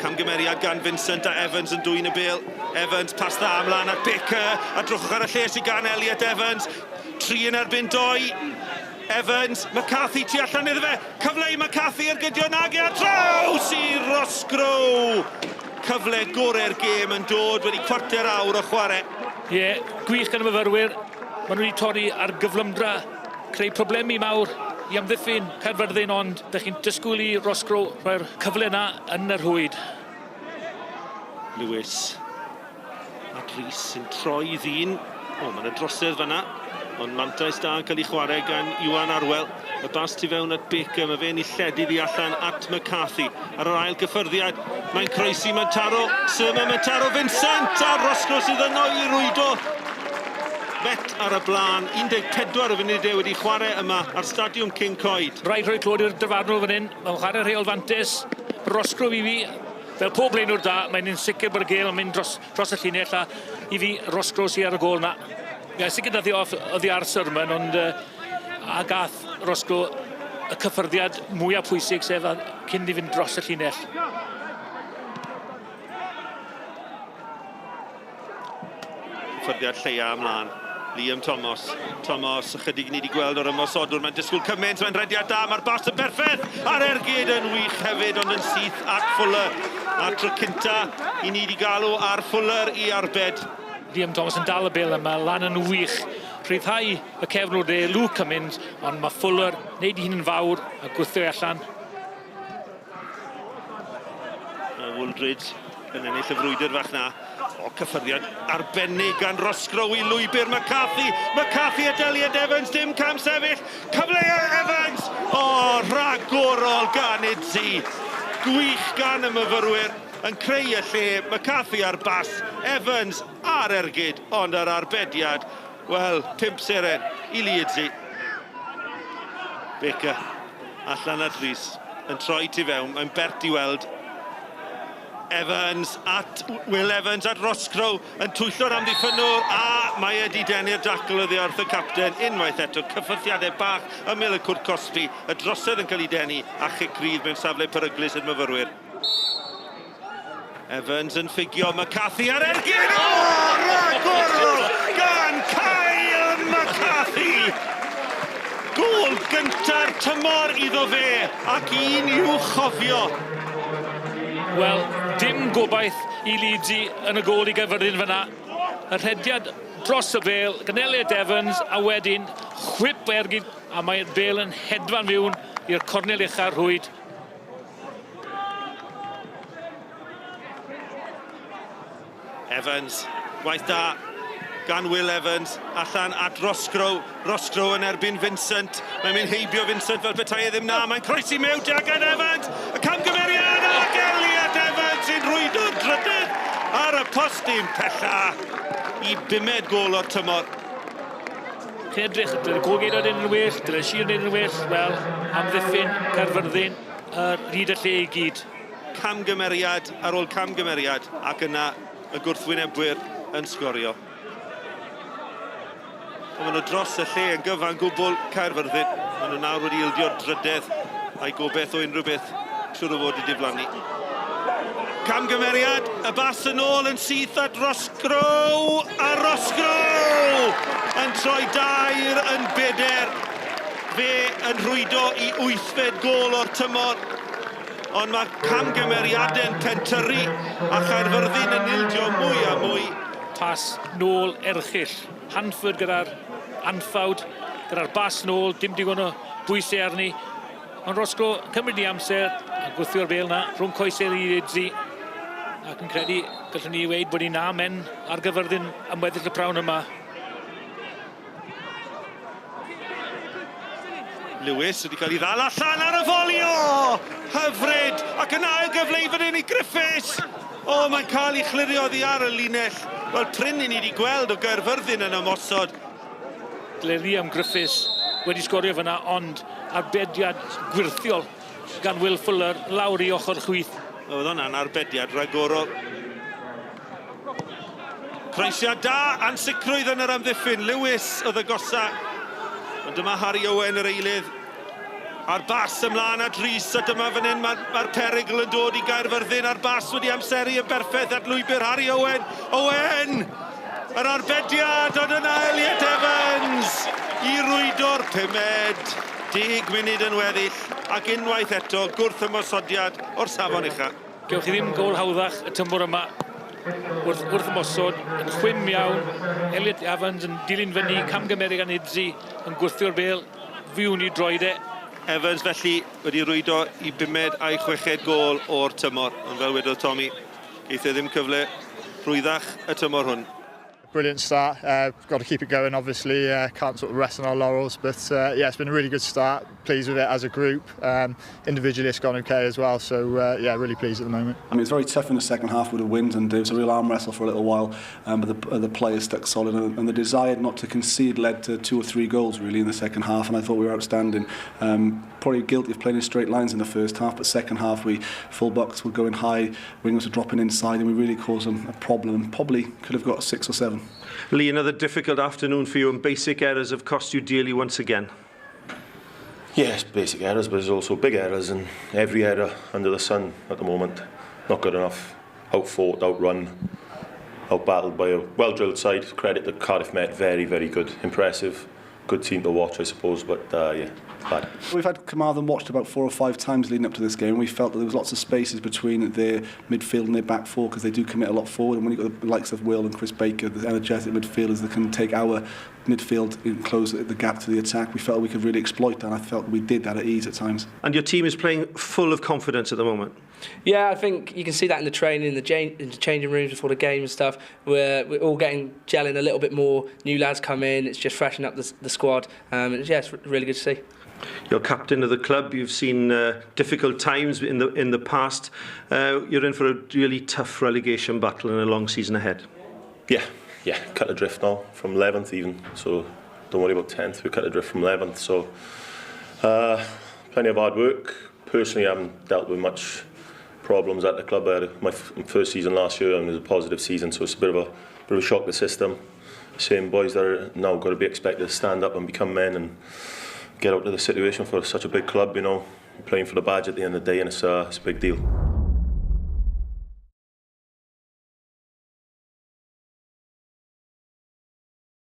Camgymeriad gan Vincent a Evans yn dwyn y bêl. Evans, pas dda ymlaen at Baker. A drwchwch ar y lle sydd gan Elliot Evans. 3 yn erbyn 2. Evans, McCarthy tu allan iddo fe. Cyfle i McCarthy ergydio nag e ar draws i Roscrow. Cyfle gorau'r gêm yn dod wedi cwarter awr o chwarae. Ie, yeah, gwych gan y myfyrwyr. Maen nhw wedi torri ar gyflymdra, creu problemi mawr i amddiffyn Caerfyrddin, ond dych chi'n disgwyl i Roscrow rhoi'r cyfle yna yn y rhwyd. Lewis a Rhys sy'n troi ddyn. O, mae yna drosedd fanna. Ond mantais da yn cael ei chwarae gan Iwan Arwel. Y bas tu fewn at Baker, mae fe'n ei lledu ddi allan at McCarthy. Ar yr ail gyffyrddiad, mae'n croesi, mae'n taro Surman, mae'n taro Vincent, a Roscoe sydd yno i rwydo. Met ar y blaen, 14 o funudau wedi chwarae yma ar Stadiwm King Coed. Rhaid rhoi clod i'r dyfarnwr fan hyn, mae'n chwarae rheol fantes. Roscoe i fi, fel pob blaenwr da, mae'n un sicr bod y gêl yn mynd dros, dros y llinell a i fi Roscoe sydd ar y gôl na. Ie, sicr nath i off oddi ar Surman, ond uh, a gath Roscoe y cyffyrddiad mwyaf pwysig, sef cyn i fynd dros y llinell. Cyffyrddiad lleia ymlaen. Liam Thomas. Thomas, ychydig ni wedi gweld o'r ymosodwr. Mae'n disgwyl cymaint, mae'n rediad da, mae'r bas yn berffaith. A'r ergyd yn wych hefyd, ond yn syth at Fuller. A'r tro cynta i ni wedi galw ar Fuller i arbed. Liam Thomas yn dal y bel yma, lan yn wych. Rhyddhau y cefnwr de, Luke Cummins, ond mae Fuller wneud ei hun yn fawr a gwthio allan. Mae Wooldridge yn ennill y frwydr fach na. O, cyffyrddiad arbennig gan Roscrow i lwybr McCarthy. McCarthy a Elliot Evans, dim cam sefyll. Cyfle Evans! O, rhagorol gan Idzi. Gwych gan y myfyrwyr yn creu y lle. McCarthy ar bas, Evans ar ergyd, ond ar arbediad. Wel, 5 seren i Leedsi. Baker allan at Rhys, yn troi tu fewn, mae'n bert i weld. Evans at Will Evans at Roscrow yn twyllo'r amddiffynnwr a mae e 'di denu'r dacl oddi wrth y capten unwaith eto. Cyffyrddiadau bach ymyl y cwrt cosbi, y drosedd yn cael ei denu a chic rydd mewn safle peryglus i'r myfyrwyr. Evans yn ffugio McCarthy ar ergyd! O, rhagorol gan Kyle McCarthy! Gôl gynta'r tymor iddo fe, ac un i'w chofio. Wel, dim gobaith i Leeds yn y gôl i Gaerfyrddin fyna. Y rhediad dros y bêl gan Elliot Evans, a wedyn chwip ergyd, a mae'r bêl yn hedfan fewn i'r cornel ucha'r rhwyd. Evans, gwaith da gan Will Evans, allan at Roscrow, Roscrow yn erbyn Vincent, mae'n mynd heibio Vincent fel petai e ddim na, mae'n croesi mewn Jagan Evans, y camgymeriad ac Elliot Evans sy'n rhwydo'r drydydd ar y postyn pella i bumed gôl o'r tymor. Chi'n edrych, dyle Golgeidwad neud yn well, dyle Sir neud yn well, wel, amddiffyn Caerfyrddin, yr hyd y lle i gyd. Camgymeriad ar ôl camgymeriad, ac yna y gwrthwynebwyr yn sgorio. Ond maen nhw dros y lle yn gyfan gwbl, Caerfyrddin. Maen nhw nawr wedi ildio'r drydedd a'i gobeith o unrhyw beth siŵr o fod i diflannu. Camgymeriad, y bas yn ôl yn syth at Roscrow, a Roscrow yn troi dair yn beder. Fe yn rhwydo i wythfed gôl o'r tymor. Ond mae camgymeriadau'n pentyrru a Chaerfyrddin yn ildio mwy a mwy. Pas nôl erchyll. Hanford gyda'r anffawd, gyda'r bas nôl, dim digon o bwysau arni. Ond Roscoe yn cymryd ei amser a gwthio'r bêl 'na rhwng coesau Leedsi ac yn credu gallwn ni weud bod ni'n amen ar Gyfyrddin am weddill y prawn yma. Lewis wedi cael ei ddal allan ar y foli o! Hyfryd! Ac yn ail gyfle i fan hyn i Griffiths! O, mae'n cael ei chlirio oddi ar y linell. Wel, prin i ni wedi gweld o Gaerfyrddin yn ymosod. Dyle Liam Griffiths wedi sgorio fyna, ond arbediad gwyrthiol gan Will Fuller lawr i ochr chwith. Oedd hwnna'n arbediad rhagorol. Croesiad da, ansicrwydd yn yr amddiffyn. Lewis oedd agosa. Ond dyma Harry Owen yr eilydd. A'r bas ymlaen at Rhys, a dyma fan hyn mae'r ma perygl yn dod i Gaerfyrddin, a'r bas wedi amseru yn berffaith at lwybr Harry Owen. Owen! Yr arbediad, ond yna Elliot Evans i rwydo'r pumed. 10 munud yn weddill, ac unwaith eto gwrth ymosodiad o'r safon ucha. Gewch chi ddim gôl hawddach y tymor yma wrth, wrth ymosod, yn chwim iawn. Elliot Evans yn dilyn fyny, camgymeriad gan Idzi, yn gwthio'r bêl, fiwn i droed e. Evans felly wedi rwydo i bumed a'i chweched gôl o'r tymor, ond fel wedodd Tommy, geith e ddim cyfle rhwyddach y tymor hwn. Brilliant start. Got to keep it going, obviously. Can't sort of rest on our laurels, but yeah, it's been a really good start. Pleased with it as a group. Individually, it's gone okay as well. So yeah, really pleased at the moment. I mean, it was very tough in the second half with the wind, and it was a real arm wrestle for a little while. But the players stuck solid, and the desire not to concede led to 2 or 3 goals really in the second half. And I thought we were outstanding. Probably guilty of playing in straight lines in the first half, but second half we full backs were going high, wingers were dropping inside, and we really caused them a problem. Probably could have got 6 or 7. Lee, another difficult afternoon for you, and basic errors have cost you dearly once again. Yes, basic errors, but there's also big errors, and every error under the sun at the moment. Not good enough. Outfought, outrun, outbattled by a well-drilled side. Credit to Cardiff Met, very, very good, impressive. Good team to watch, I suppose, but yeah, bad. We've had Carmarthen watched about 4 or 5 times leading up to this game, and we felt that there was lots of spaces between their midfield and their back four, because they do commit a lot forward, and when you've got the likes of Will and Chris Baker, the energetic midfielders that can take our midfield and close the gap to the attack, we felt we could really exploit that, and I felt we did that at ease at times. And your team is playing full of confidence at the moment. Yeah, I think you can see that in the training, in the changing rooms before the game and stuff. We're all gelling a little bit more. New lads come in, it's just freshening up the squad. And yeah, it's really good to see. You're captain of the club. You've seen difficult times in the past. You're in for a really tough relegation battle and a long season ahead. Yeah, cut adrift now from 11th even. So don't worry about 10th. We cut adrift from 11th. So plenty of hard work. Personally, I haven't dealt with much problems at the club. I had my first season last year, and it was a positive season, so it's a bit of a shock to the system. Same boys that are now got to be expected to stand up and become men and get out of the situation for such a big club, you know, playing for the badge at the end of the day, and it's a big deal.